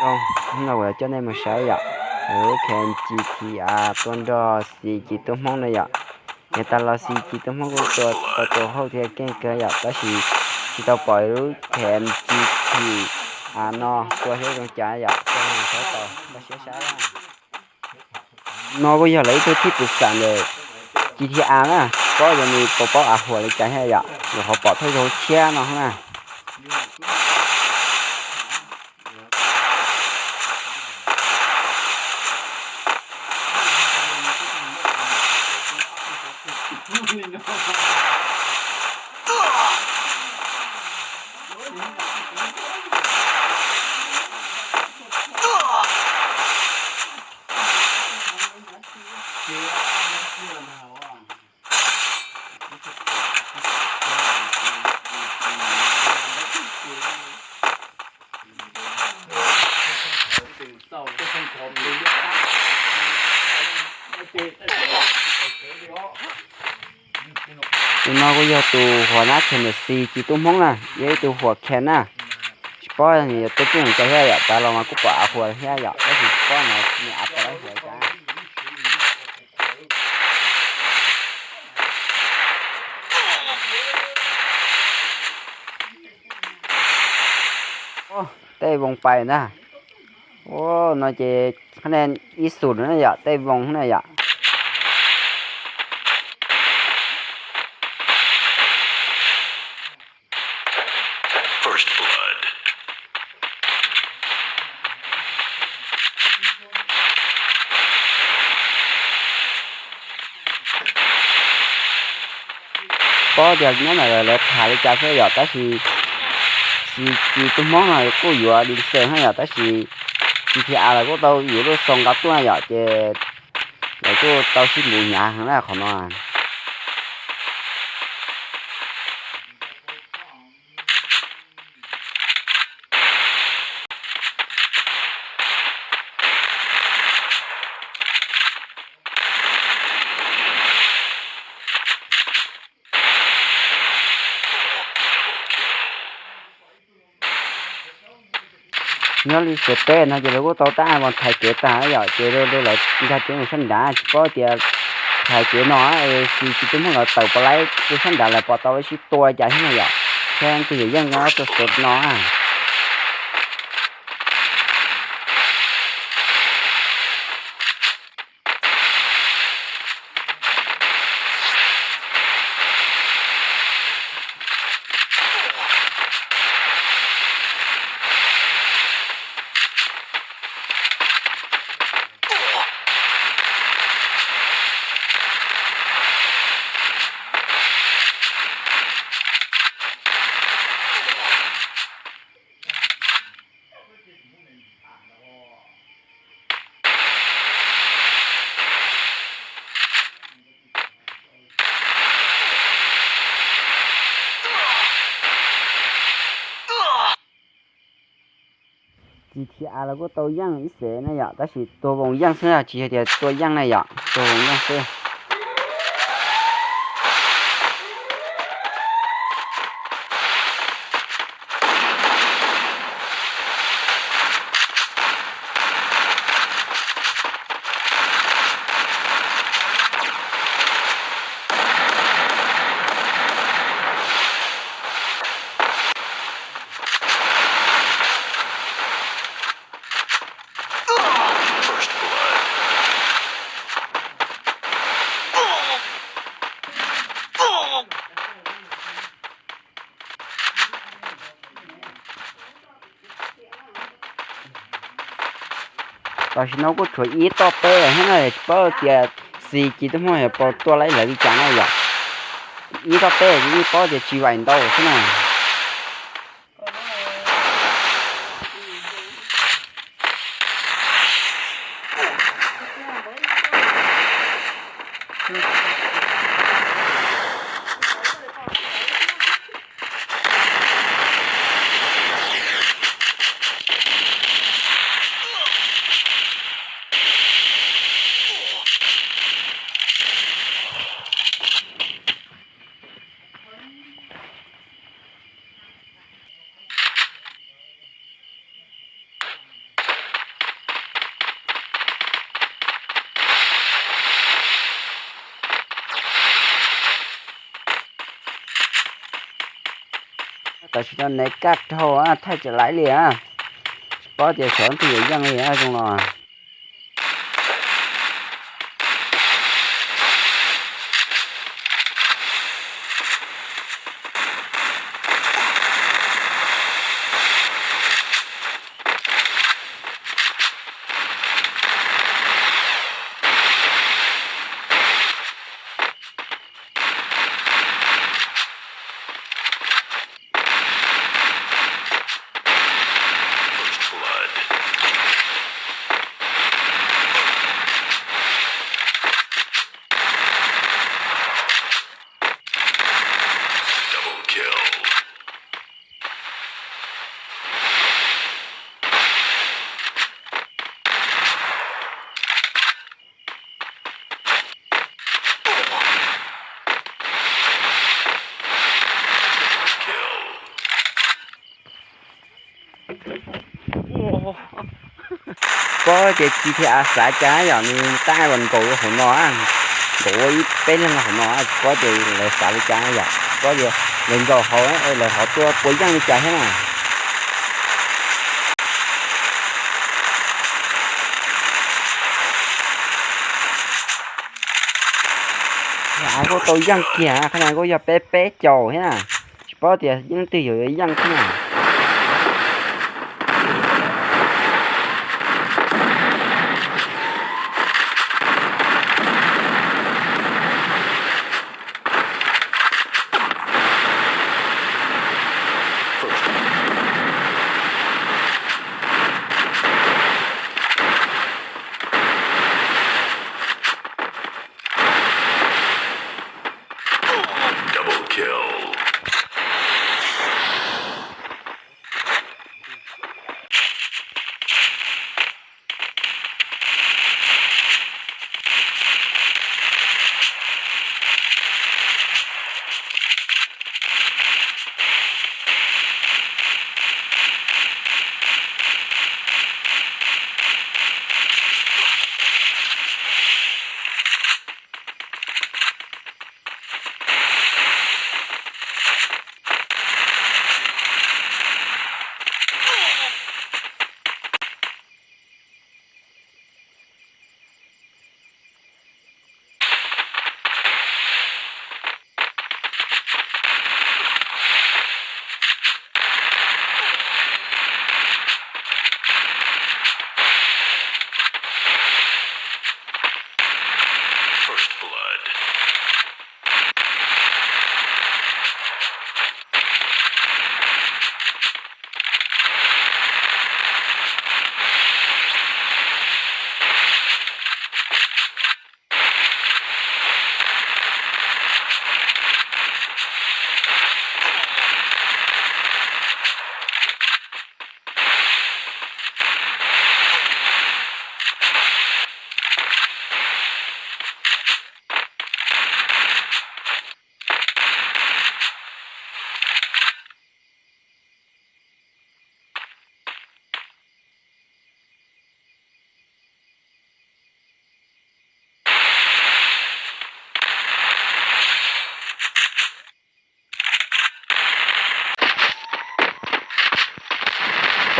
Zoo, hnub no kuv coj nej mus saib yom, lub K M G T R tua nrog Xis Ci Tub Hmoob na yom. Ces tas los Xis Ci Tub Hmoob kuj tua tau tus hauj thiab keej kawg yom, tab sis tsis tau pom lub K M G T R no tua thiab zoo cas yom, coj nej mus saib tau, koj siab saib. No kuj yog lawv ib tug thib pus xam ntawm G T A na, paub yog nws puas paub av huam li cas thiab yom, yog qhov pom thawj zaug tshiab no na. Tus no kuj yog tus huam nab khees ntawm Xis Ci Tub Hmoob na, yog ib tug huam khees na. Tsis paub nws yuav tua txij zoo cas thiab yom, tas los mas kuj pom av huam thiab yom, tab sis tsis paub nws av pom lawv huam cas. Tej voo pais na. Ua no ces ib xum na yom, tej voo na yom. Paub tias nyob ntawm lawv tham li cas xwb yom, tab sis Xis Ci Tub Hmoob no kuj yuav li xwb na yom, tab sis G T A lawv kuj tau yuav lub xoo nqa tuaj na yom, ces lawv kuj tau sib npuv hnyav heev na qhov no. Nyob li xus teb no ces lawv kuj tau tab ais mus thaiv kev tag yom, ces lawv nkag kev mus sab nrad, tsis paub tias thaiv kev no es Xis Ci Tub Hmoob lawv tawm puas laib, sab nrad lawv puas tau lawv sib tua cas thiab no yom. Thiab tus yawm yeej nyob rau xus no. G T A los kuj tau yeej ib xeem na yom, tab sis tua voos yeej xwb, tsis yog tias tua yeej na yom, tua voos yeej xwb. Tam sim no kuj tshuav ib toj peb lawm thiab na, tsis paub tias Xis Ci Tub Hmoob yuav puas tua laib lawv li cas na yom. Ib toj peb yeej paub tias tsis vaim ntau xwb na. Tsis tau nev kaj dhau, thaij tsis laiv li. Tsis paub tias xyov leej twg yuav yeej li zoo los. Paub tias G T A xav cas yom, nws tab uas nkaum hauv no, nkaum ua ib peb leeg hauv no, tsis paub tias lawv xav li cas yom, paub tias lawv nkaum hauv lawv ho tuaj puas yeej li cas thiab na. Kuj tau yeej kiag, qhov no kuj yog peb peb caum thiab na, tsis paub tias leej twg yuav yeej thiab na.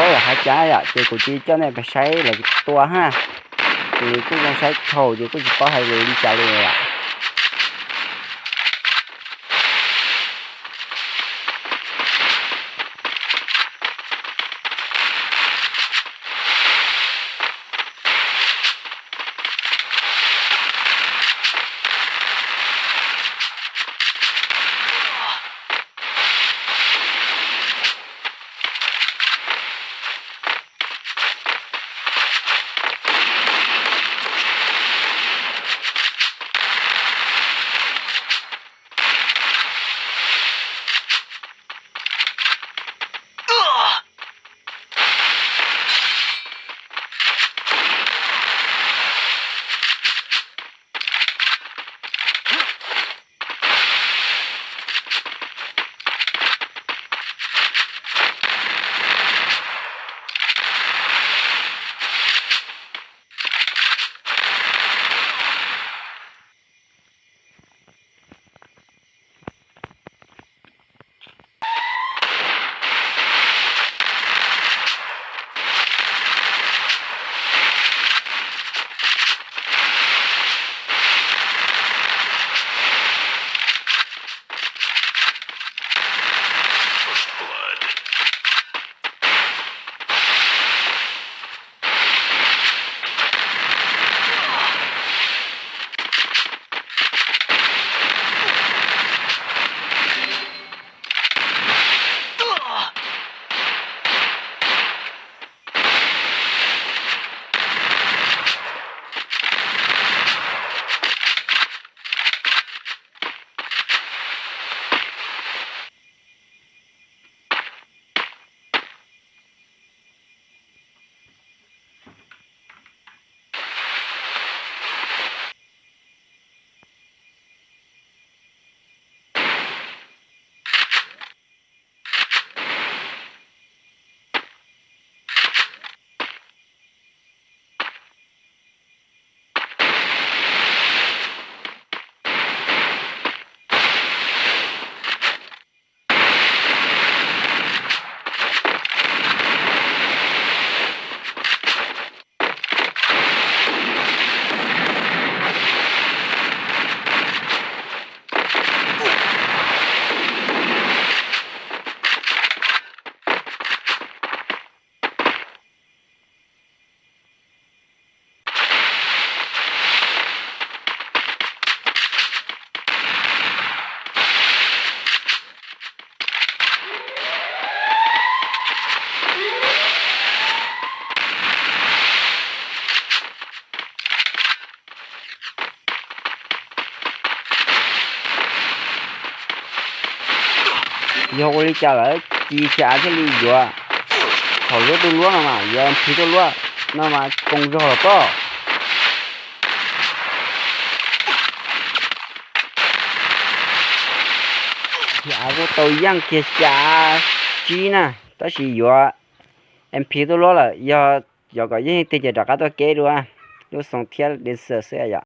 Paub yog hais cas yom, ces kuv cia coj nej pais saib lawv tua ha. Ces kuj zoo saib dhau ces kuj tsis paub hais lus li cas li lawm. Yog ua li cas lawm ces Xya Av thiaj li yuav thaum Zuab tuaj luab no mas yuav Nphis tuaj luab no mas koom zog los pob. Xya Av kuj tau yeej kiag Xya Av tsib na, tab sis yuav Nphis tuaj luab lawm. Yog cov kom yeej tiag ces rov qab tuaj keb dua lub xoo thiab Dancer xwb yom.